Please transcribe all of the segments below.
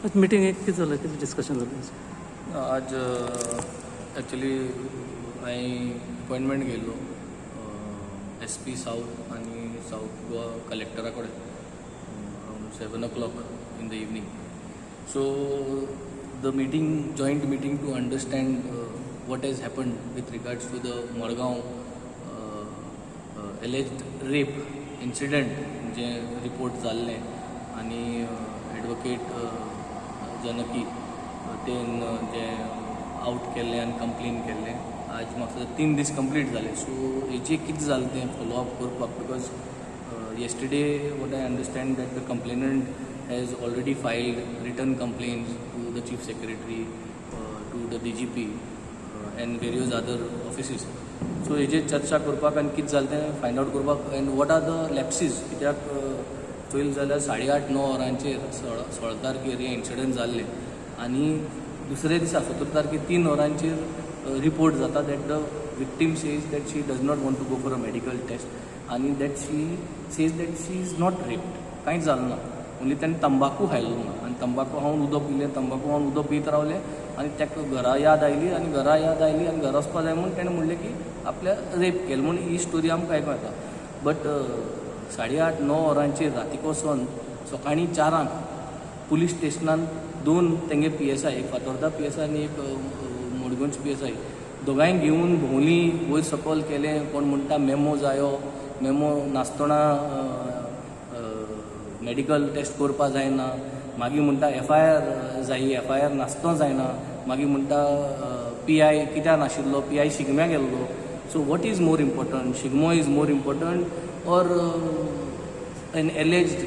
Meeting एक कितें जालें, कितें डिस्कशन जालें? आज एक्चुली हांवें अपॉयंटमेंट घेयल्लो एस पी सावथ आनी सावथ गोवा कलेक्टरा कडेन around 7 o'clock in the evening. So the meeting, joint meeting to understand what has happened with regards to the Margao alleged rape incident J report जाल्लें आनी advocate Janaki तेन जें out केल्लें आनी complain केल्लें. आज म्हाका 3 दीस कंप्लीट जाले. सो हेजें कितें जालें तें फॉलो अप करपाक, because yesterday what I understand that the complainant has already filed written complaints to the Chief Secretary, to the DGP and various other offices. So हेजेर चर्चा करपाक आनी कितें जालें तें फायंड आवट करपाक and what are the lapses, कित्याक चोयल जाल्यार 8:30-9 वरांचेर 16 तारखेर हें इन्सिडंट जाल्लें आनी दुसऱ्या दिसा 17 तारखेर 3 वरांचेर रिपोर्ट जाता that the victim says that she does not want to go for a medical test आनी that she says that she is not raped. कांयच जालें ना, ओन्ली ताणें तंबाकू खायलो ना आनी तंबाकू खावन उदक पिलें. तंबाकू खावन उदक पियत रावलें आनी ताका घरा याद आयली आनी घरा याद आयली आनी घरा वचपा जाय म्हूण ताणें म्हणलें की आपल्या रेप केलें म्हूण. ही स्टोरी आमकां आयकूंक येता, बट 8:30-9 वरांचेर रातीक वचोन सकाळीं 4ांक पुलीस स्टेशनान दोन तेंगे पीएसआय, एक फातोर्दा पीएसआय आनी एक मडगांवचे पीएसआय, दोगांय घेवन भोंवली, वयर सकयल केलें. कोण म्हणटा मेमो जायो, मेमो नासतना मेडिकल टेस्ट करपा जायना. मागीर म्हणटा एफआयआर जायी, एफआयआर नासतना जायना. मागीर म्हणटा पीआय कित्याक नाशिल्लो, पीआय शिगम्या गेल्लो. So what is more important? Shigmo is more important or an alleged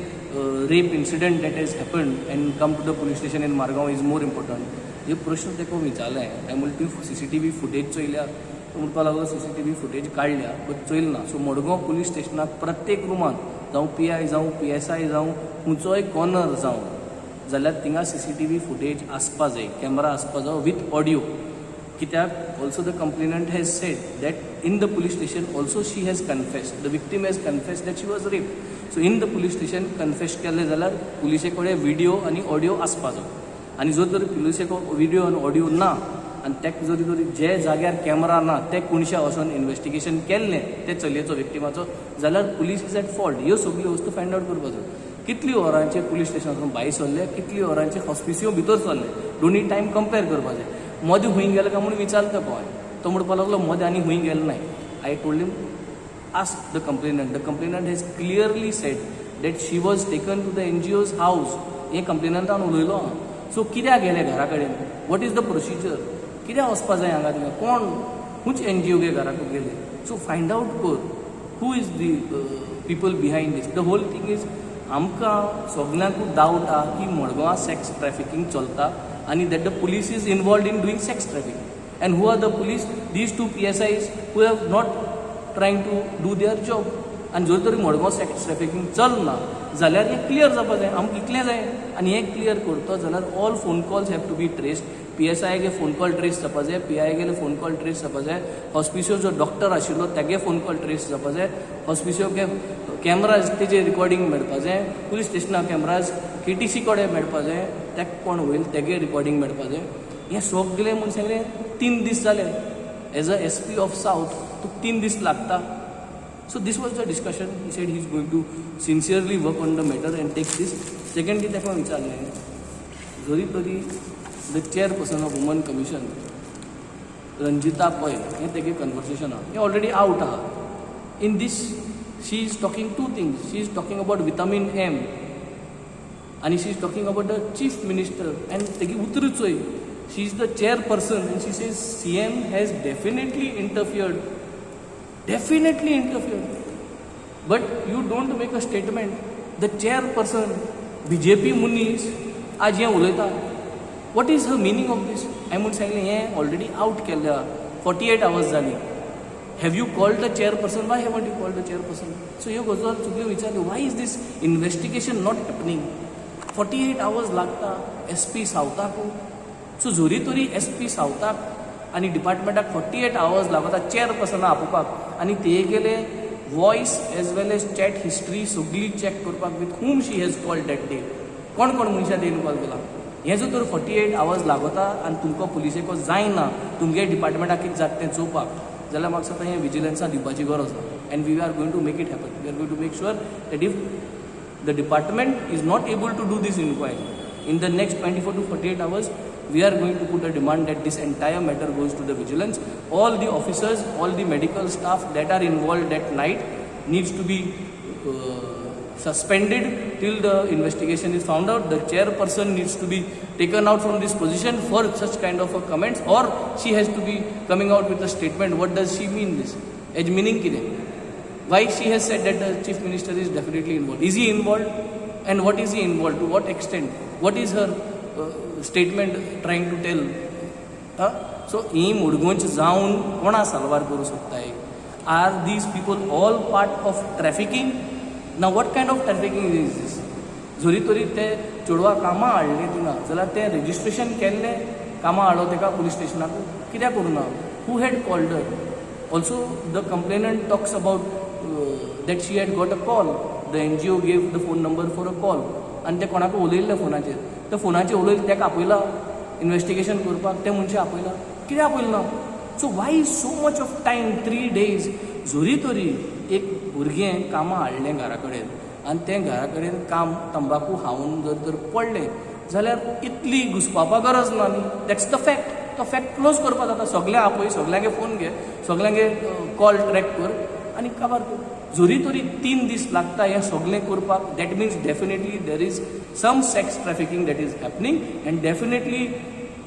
rape incident that has happened and come to the police station in Margao is more important? हे प्रश्न ताका विचारले. हांवें म्हणलें, तुवें सीसीटीव्ही फुटेज चोयल्या? तो म्हणपाक लागलो, सीसीटीव्ही फुटेज काडल्या बट चोयल ना. सो मडगांव पुलीस स्टेशनाक प्रत्येक रुमांत, जावं पीआय जावं, पीएसआय जावं, खंयचोय कॉर्नर जावं जाल्यार थिंगा सीसीटीव्ही फुटेज आसपा जाय, कॅमेरा आसपा जाय विथ ऑडियो. कित्याक also the complainant has said that in the police station also she has confessed, the victim has confessed that she was raped. So in the police station confess केलें जाल्यार पुलिसे कडेन video आनी audio आसपा जाय. आनी जर तर पुलिसे विडियो आनी ऑडियो ना आनी तेका जरी तरी जे जाग्यार कॅमेरा ना ते कोणशा वचोन इन्वेस्टिगेशन केल्लें ते चलयेचो, विक्टिमाचो, जाल्यार police is at fault. ह्यो सगल्यो वस्तू फायंड आवट करपाक जाय. कितली वरांचेर पुलीस स्टेशनासून भायर सरले, कितली वरांचेर हॉस्पिसियो भितर सरले, दोनूय टायम कंपेर करपाक जाय. मदीं खंय गेले काय म्हूण विचारता हांवें, तो म्हणपाक लागलो मदीं आनी खंय गेले नाय. I told him, ask the complainant. The complainant has clearly said that she was taken to the NGO's house. हे कंप्लेनंटान उलयलो हांव. सो कित्याक गेले घरा कडेन? What is the procedure? कित्याक वचपा जाय हांगा थिंगा? कोण खंयच एनजीओ गे घराक गेले? सो फायंड आवट कर who is the people behind this. The whole thing is आमकां सगल्यांकूच डावट आहा की मडगांवां सेक्स ट्रॅफिकींग चलता आनी that the police is involved in doing sex trafficking. And who are the police? These two PSIs who have not trying to do their job. आनी जर तरी मडगांव सेक्स ट्रॅफिकींग चलना जाल्यार हें क्लियर जावपा जाय. आमकां इतलें जाय. आनी हें क्लियर करता जाल्यार all phone calls have to be traced. पीएसआयगे phone call trace जावपा जाय, पीआयगेले फोन कॉल ट्रेस जावपा जाय, हॉस्पिसियो जो डॉक्टर आशिल्लो तेगे फोन कॉल ट्रेस जावपा जाय, हॉस्पिसियो कॅमराज तेजे रिकॉर्डिंग मेळपा जाय, पुलीस स्टेशना कॅमराज, केटीसी कडेन मेळपा जाय, तेका कोण वयल तेगे रिकॉर्डिंग मेळपा जाय. हें सगलें म्हूण सांगलें, 3 दीस जाले. As a SP of South तुका 3 दीस लागता? So this was the discussion. He said he is going to sincerely work on the matter and take this. Secondly, ताका विचारलें, जरी तरी the chairperson of Women Commission Ranjita Pai, हें तेगे conversation आहा, हें ऑलरेडी आवट आहा. In this she is talking two things. She is talking about vitamin M आनी she is talking about the Chief Minister. And तेगी उतरूच चोय, she is the chairperson and she says CM has definitely interfered, definitely interfered. But you don't make a statement. The chairperson, BJP मनीस आज हें उलयता. What is her meaning of this? हांवें म्हूण सांगलें, हें already out केल्लें आहा, 48 आवर्स जाली. Have you called the chairperson? Why haven't you called the chairperson? So ह्यो गजाल सगल्यो विचारल्यो. Why is this investigation not happening? 48 hours लागता एस पी सावथाकू? सो जरी तरी एस पी सावथाक आनी डिपार्टमेंटाक 48 आवर्स लागता चेअरपर्सना आपोवपाक आनी ते गेले voice as well as chat history सगळी चॅक करपाक, with whom she has called that day, कोण कोण मनशां तेणी कॉल केला, हें जर तर 48 आवर्स लागता आनी तुमकां पुलिसेको जायना तुमगे डिपार्टमेंटाक कितें जाता तें चोवपाक जाल्यार म्हाका दिसता हें विजिलन्सा दिवपाची गरज आसा and we are going to make it happen. We are going to make sure that if the department is not able to do this inquiry in the next 24 to 48 hours, we are going to put a demand that this entire matter goes to the vigilance. All the officers, all the medical staff that are involved that night needs to be suspended till the investigation is found out. The chairperson needs to be taken out from this position for such kind of a comments, or she has to be coming out with a statement. What does she mean this? As meaning कितें? Why she has said that the chief minister is definitely involved? Is he involved? And what is he involved? To what extent? What is her statement trying to tell? So ही मुडगोंच जावन कोणा साल्वार करूं सोदताय? Are these people all part of trafficking? Now what kind of trafficking is this? जरी तरी ते चेडवा कामां हाडले थिंगा जाल्यार तें रजिस्ट्रेशन केल्लें कामां हाडलो तेका पुलीस स्टेशनाक कित्याक करूं ना? Who had called her? Also, the complainant talks about that she had got a call. The NGO gave the phone number for a call. आनी ते कोणाक उलयल्ले फोनाचेर, त्या फोनाचेर उलयले तेका आपयला इन्वेस्टिगेशन करपाक, ते मनशे आपयला, कित्याक आपयलें ना? So why so much of time, 3 days? जरी तरी एक भुरगें कामां हाडलें घरा कडेन आनी तें घरा कडेन काम तंबाकू खावन जर तर पडलें जाल्यार इतली घुसपावपा गरज ना न्ही. That's the fact. तो फॅक्ट क्लोज करपा जाता. सगळ्यांक आपय, सगल्यांगे फोन घे, सगल्यांगे कॉल ट्रॅक कर आनी काबार कर. जरी तरी 3 दीस लागता हें सगळें करपाक, that means definitely there is some sex trafficking that is happening and definitely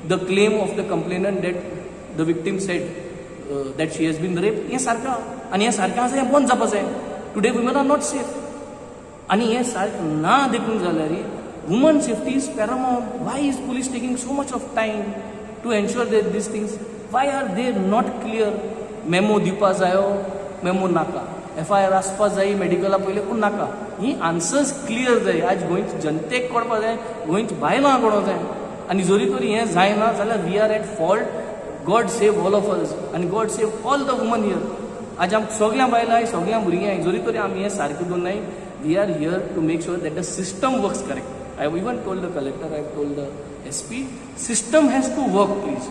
the claim of the complainant that the victim said that she has been rape, हें सारकें आनी हें सारकें आसा, हें बंद जावपा जाय. Today women are not safe आनी हें सारकें ना देखून जाल्यार woman safety is paramount. Why is police taking so much of time to ensure that these things, why are they not clear? Memo दिवपा जायो, मेमो नाका, एफआयआर आसपा जाय, मेडिकला पयलें पूण नाका, ही आन्सर्स क्लियर जाय. आज गोंयच्या जनतेक कळपा जाय, गोंयच्या बायलांक कळोंक जाय. आनी जरी तरी हें जायना जाल्यार we are at fault. God save all of us आनी God save all the women here. आज आमकां सगळ्या बायलां, सगळ्या भुरग्यांक जरी तरी आमी हें सारकें दवरनाय, we are here to make sure that the system works correct. I have even told the collector, I have told the SP, system has to work, please.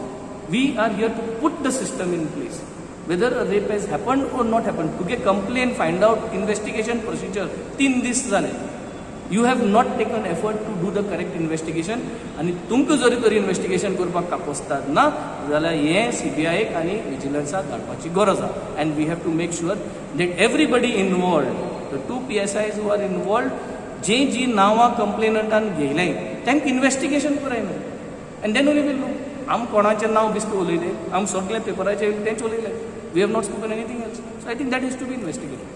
We are here to put the system in place. Whether a rape has happened or not happened, to get complaint, find out, investigation procedure, 3 दीस जाले. You have not taken effort to do the correct investigation. आनी तुमकां जरी तरी investigation करपाक कापोस्ताद ना जाल्यार हें सीबीआयक आनी विजिलन्साक धाडपाची गरज आसा and we have to make sure that everybody involved, the two PSIs who are involved, जे जी नांवां कंप्लेनंटान घेयलें तांकां इन्वेस्टिगेशन कराय न्हू and then only we'll know. आम कोणाचें नांव बिस्ते उलयलें? आम सगळें पेपराचेर तेंच उलयलें. We have not spoken anything else, so I think that is to be investigated.